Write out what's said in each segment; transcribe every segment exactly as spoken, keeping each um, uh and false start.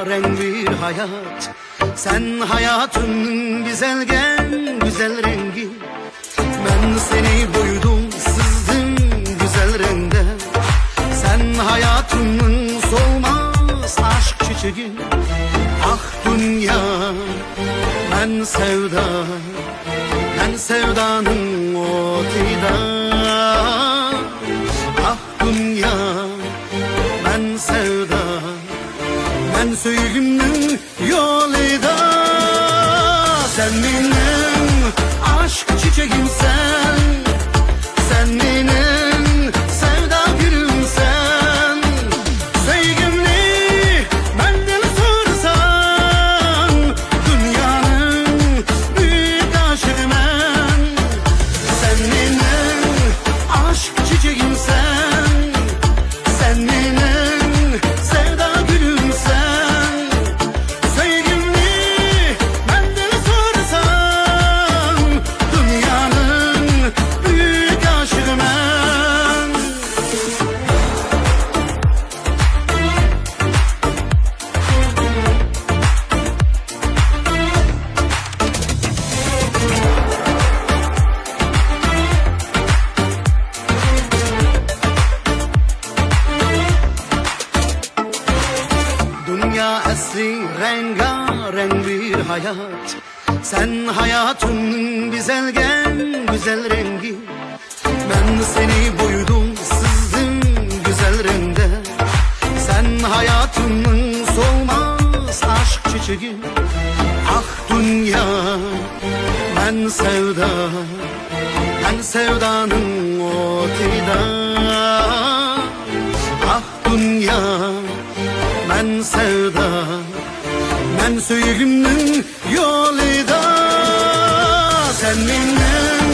رەڭ بىر ھايات، سەن ھاياتىمنىڭ بېزەلگەن گۈزەل رەڭگى. مەن سېنى بويىدىم سىزدىم گۈزەل رەڭدە، سەن ھاياتىمنىڭ سولماس ئاشىق چېچىكى. ئاھ دۇنيا، مەن سەۋدا، مەن سەۋدانىڭ ئوتىدا. ئاھ دۇنيا، مەن سەۋدا، مەن سۆيگۈمنىڭ يولىدا. سەن مېنىڭ ئاشىق چېچىكىمسەن، سەن مېنىڭ سەۋدا گۈلۈمسەن. سۆيگۈمنى مەندىن سورىساڭ، دۇنيانىڭ بۈيۈك ئاشىقىمەن. سەن مېنىڭ ئاشىق چېچىكىمسەن، سەن مېنىڭ سەۋدا گۈلۈمسەن. سۆيگۈمنى مەندىن سورىساڭ، دۇنيانىڭ بۈيۈك ئاشىقىمەن. دۇنيا ئەسلى رەڭگارەڭ بىر ھايات، سەن ھاياتىمنىڭ بېزەلگەن گۈزەل رەڭگى. مەن سېنى بويىدىم سىزدىم گۈزەل رەڭدە، سەن ھاياتىمنىڭ سولماس ئاشىق چېچىكى. ئاھ دۇنيا، مەن سەۋدا، مەن سەۋدانىڭ ئوتىدا. ئاھ دۇنيا، مەن سەۋدا، مەن سۆيگۈمنىڭ يولىدا. سەن مېنىڭ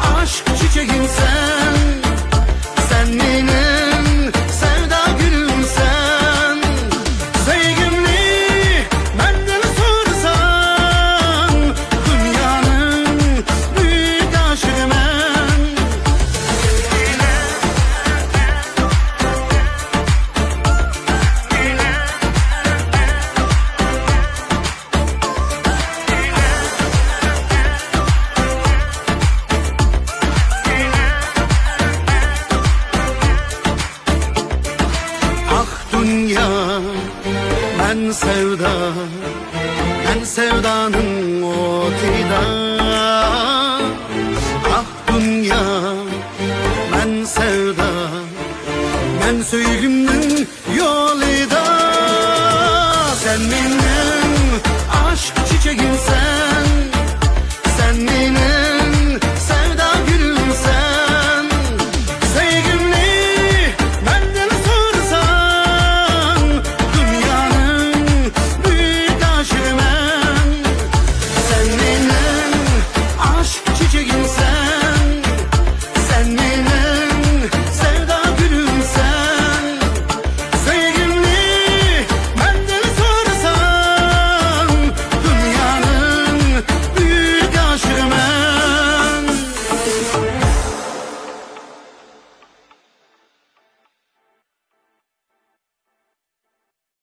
ئاشىق چېچىكىمسەن، سەن مېنىڭ سەۋدا گۈلۈمسەن. سۆيگۈمنى مەندىن سورىساڭ، دۇنيانىڭ بۈيۈك ئاشىقىمەن. ئاھ دۇنيا، مەن سەۋدا، مەن سەۋدانىڭ ئوتىدا. ئاھ دۇنيا، مەن سەۋدا، مەن سۆيگۈمنىڭ يولىدا. سەن مېنىڭ